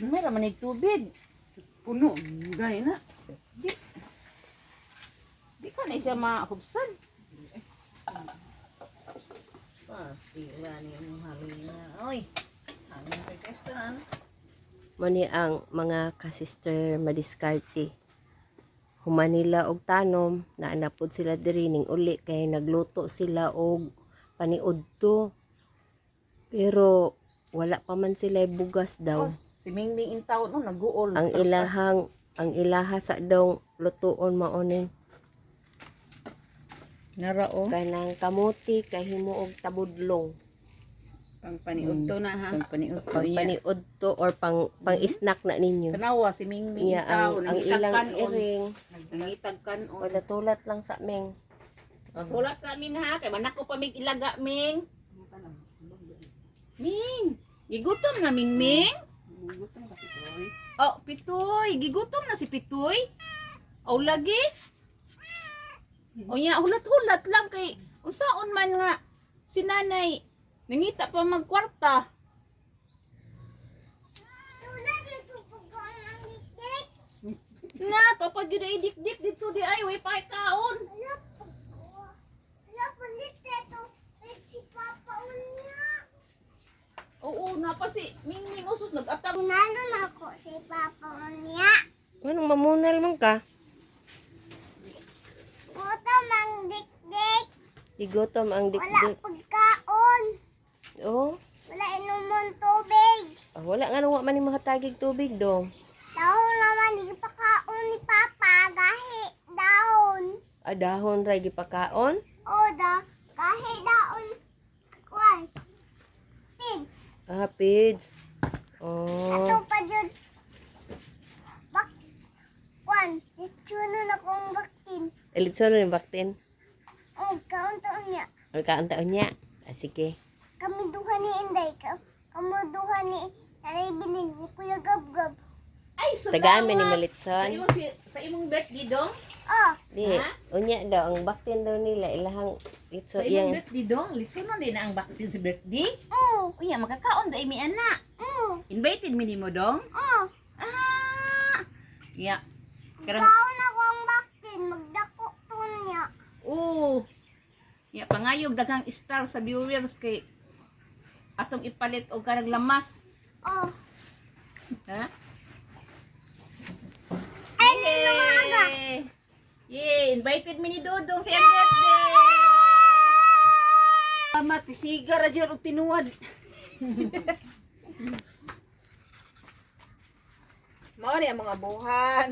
Gamay ra man nig tubig. Puno, gay na. Di. Di ka na siya mahubsan. Pastila ni ang halina. Oy. Hangin kay Kestan. Mani ang mga kasister madiskarte. Humanila og tanom, naa pod sila diri ning uli kay nagluto sila og paniudto. Pero wala pa man sila bugas daw. Oh, si Mingming in taon no naguol. Ang ilahang ang ilaha sa daw lutuon mao ning Nara oh. kanang kamuti kay himo og tabudlong. Pang paniudto na ha. Pang paniudto Pang niya. paniudto or pang pang snack na ninyo. Tanawa si Mingming in Niya ang taon ang nangitag ilang kanon. iring Nangitag kanon. wala tulat lang sa meng. Hulat ka Ming ha kay manak ko pa mig ilaga Ming. Ming, gigutom na Ming Ming. Gutom ka pitoy. Oh, Pitoy, gigutom na si Pitoy. Oh, lagi. O nya, hulat-hulat lang kay unsaon man nga si nanay nangita pa magkwarta. Na, to pag yun ay dik-dik dito di ay, way pa kaon. Oo, na pa si Mingming usos nag-atang. Unalo na ako si Papa unya. Anong mamunal man ka? Gutom ang dikdik. Gigutom ang Wala dikdik. pagkaon. Oh, Wala inumon tubig. ah, wala nga nung wa man ni mahatagig tubig dong. Dahon naman di pakaon ni Papa. Gahi dahon. Ah, dahon ra gipakaon. O da, gahi dahon. Kuan. Pigs. Ah, pids. Oh. Ato pa jud. Bak kuan, litsuno na kong baktin. Elitson ni baktin. O kaon taon niya. Or kaon taon niya. Ah, sige. Kami duha ni Inday. Kami duha ni Nanay Bilin ni Kuya Gabgab. Ay, salamat. Tagaan man ni Sa Malitson. imong si, sa imong birthday dong? Oh, Di, Ha? unya daw ang baktin daw nila ilahang litso Sa imong iyang birthday dong, litsuno din na ang baktin sa birthday. oh, Unya, makakaon dai mi ana. oh, Invited mi nimo dong? oh. Ah. Ya. Karang Kaon ako ang baktin, magdako to niya. Oo. Ya pangayog daghang star sa viewers kay atong ipalit og kanang lamas. Oh, Ha? ay nino aga. Yay! Yay! Invited mi ni Dodong sa iyang birthday. Tama, tisiga ra jud og tinuad. Mao ni ang mga buhan.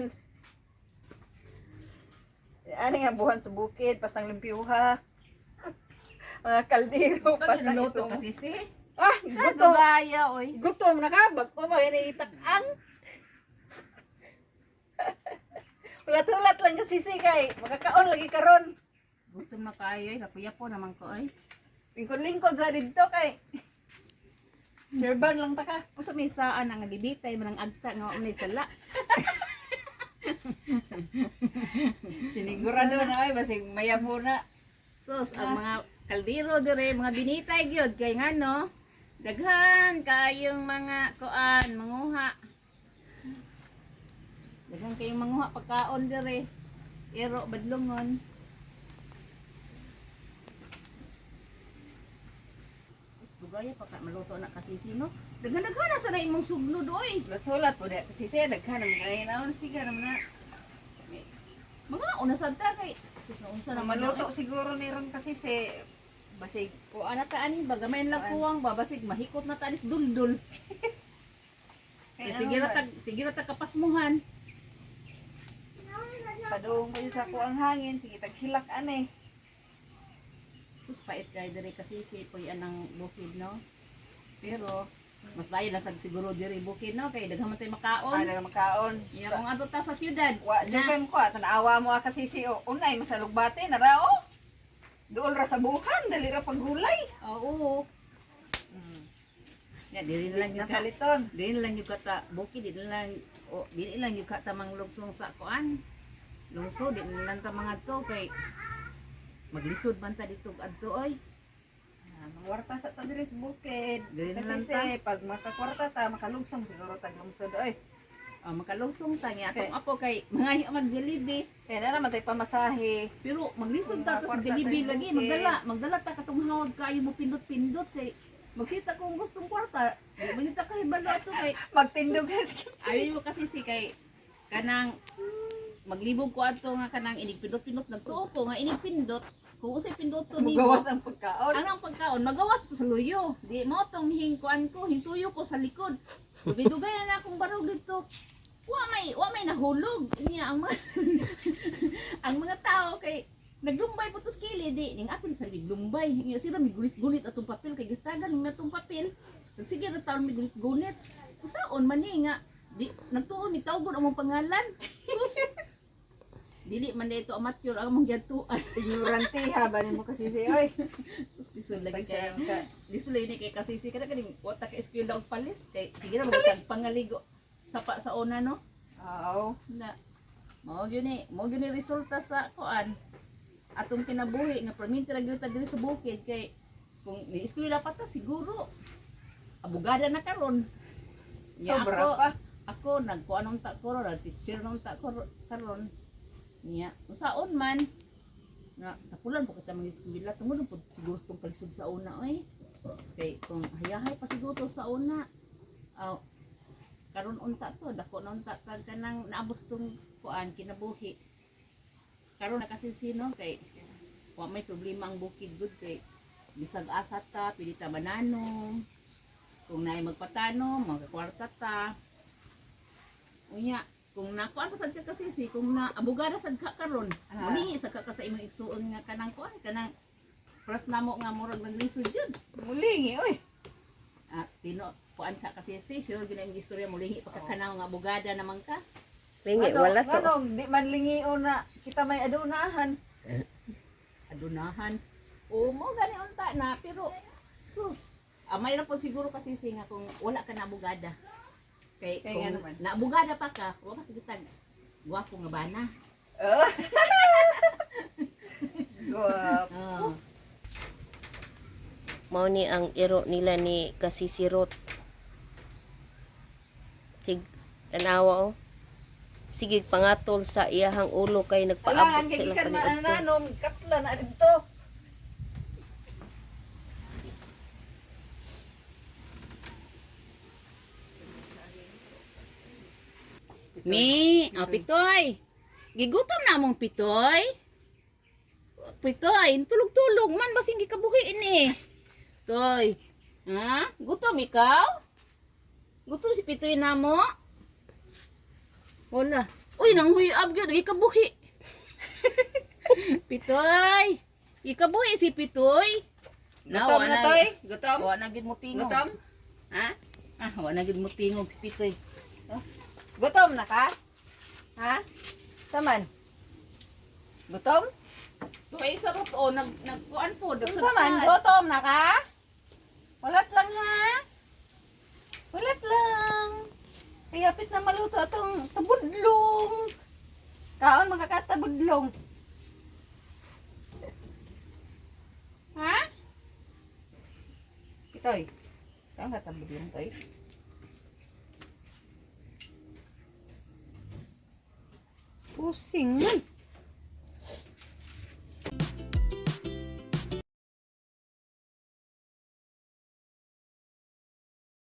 Ani nga buhan sa bukid, pastang limpyuha. Mga kaldero, Pag pastang niluto ito. kasi si. Ah, gutom. Gaya oy. Gutom na ka, bagto ba ini itak-ang. Hulat-hulat lang kasi si kay makakaon lagi karon. Gutom na kayo ay kakuya po naman ko ay. Lingkod-lingkod sa didto kay. Serban lang ta ka. Usa may saan ang gibitay man ang agta nga wa may sala. Sinigurado na ay basig mayabo na. Sus, ang mga kaldero dire, mga binitay gyud kay ngano, daghan kayong mga kuan, manguha. Daghan kayong manguha pagkaon dire. Ero badlongon. Sus, bugaya pa ka maluto na kasi sino. Daghan-daghan na sa na imong sugnod oy. Hulat-hulat po diha kasi siya daghan ang kay naon siga naman na. Mga una sad ta kay sus na unsa naman Maluto siguro ni ron kasi si basig O ana ta ani ba gamay lang kuwang ba basig mahikot na ta anis duldul. Kay Sige ano ra ba, ta sige ra ta kapasmuhan. Padung ko sa ako ang hangin sige taghilak ane. Sus pait kay diri kasi si puy anang bukid no. Pero mas layo na sad siguro diri bukid no kay daghan man tay makaon. Para makaon. Iya kung adto ta sa syudad. Wa Na, jud ko tanawa mo ah, kasi si o unay masalugbate na ra oh. Duol ra sa buhan dali ra paggulay. Oo. Ya diri na lang Dili yung na ka. paliton. Diri na lang yung kata bukid dili na lang o dili lang yung kata manglugsong sa kuan. Lungsod di na lang ta mga to kay maglisod man ta dito adto oy. Mangwarta sa ta diri sa bukid. Diri na Kasi lang si, ta. pag makakwarta ta, makalungsong siguro tag lungsod oy. Ah, makalungsong ta niya atong apo kay mga mag Jollibee. Kaya na naman tayo pamasahe. Pero maglisod ta ta sa Mga kwarta Jollibee tayo lagi, bukid. magdala ta katong hawag kayo mo pindot-pindot kay magsita kung gustong kwarta. Di man ta kahibalo ato kay Magtindog. ayaw mo kasi si kay kanang maglibog ko ato nga kanang inig pindot-pindot, nagtuo ko nga inig pindot kung usay pindoto nimo Mugawas ang pagkaon. ang pagkaon magawas to sa luyo, di mo tong hingkuan ko, hintuyo ko sa likod, dugay-dugay na na akong barog dito, wa may nahulog niya ang mga ang mga tao kay naglumbay po tos kili, di ning apil sa lumbay niya sila migulit-gulit atong papel kay gitagan ng atong papel, nagsige ra taon migulit-gulit, usaon man ni nga di nagtuo mi tawgon ang mong pangalan, sus, dili man dito amateur ang mong giyatuan. Ignorante ha, ba nimo kasi si oy. Sus, lisod lagi kay Tagsa ka. lisod lagi ni kay kasi si kada kaning wa ta ka eskwela og palis kay sige na magtag pangaligo sapa sa una, no? Oo. Na mao gyud ni, mao gyud ni resulta sa kuan atong kinabuhi nga perminti ra gyud ta diri sa bukid kay kung ni eskwela pa ta siguro abogada na karon. Nya Sobra ako, pa. Ako nagkuan unta ko ron, teacher na unta ko karon niya, usaon man nga tapulan po kita mga eskwela tungod po siguro tong kalisod sa una oy, kay kung hayahay pa siguro to sa una, aw karon unta to dako na unta tag kanang naabot tong kuan kinabuhi karon na kasi sino kay wa may problema ang bukid gud kay bisag asa ta pili ta bananom, kung naay magpatanom magkakwarta ta. Unya kung nakuan pa sad ka kasi si kung na abogada sad ka karon, mulingi sad ka, ka sa imong igsuon nga kanang kuan kanang pras namo nga murag naglisod jud. Mulingi oy. Ah, tino kuan ka kasi si sure gina imong istorya, mulingi pa ka kanaw nga abogada naman ka. Lingi, Ano, wala to. Nganong di man lingi na kita may adunahan. Adunahan o mo gani unta na, pero sus, ah, ra po siguro kasi si nga kung wala ka na abogada kay Kay kung nga naman. na abogada pa ka, wa pa kitag gwapo nga bana. Oh. Guwap. Oh. Mao ni ang iro nila ni Kasisirot. Sig tanawa oh. Sige pangatol sa iyahang ulo kay Alangan nagpaabot kay sila gikan kaniadto. maananom katla na didto. Mi, oh, Pitoy. Gigutom na mong Pitoy. Pitoy, tulog-tulog man basing gikabuhi ini. Toy. Ha? Gutom ikaw? Gutom si Pitoy namo? Wala. Uy, nang huyab gyud gikabuhi. Pitoy. Gikabuhi si Pitoy. Gutom na toy? Gutom? Wa na gid mo tingog. Gutom? Ha? Ah, wa na gid mo tingog si Pitoy. Gutom na ka? Ha? Saman? Gutom? Tuay sa roto, nag nagkuan po, Unsa man? Gutom na ka? Walat lang ha? Walat lang. Kaya na maluto atong tabudlong. Kaon magkakatabudlong. Ha? Itoy. Kaon ka tabudlong, toy. Pusing man.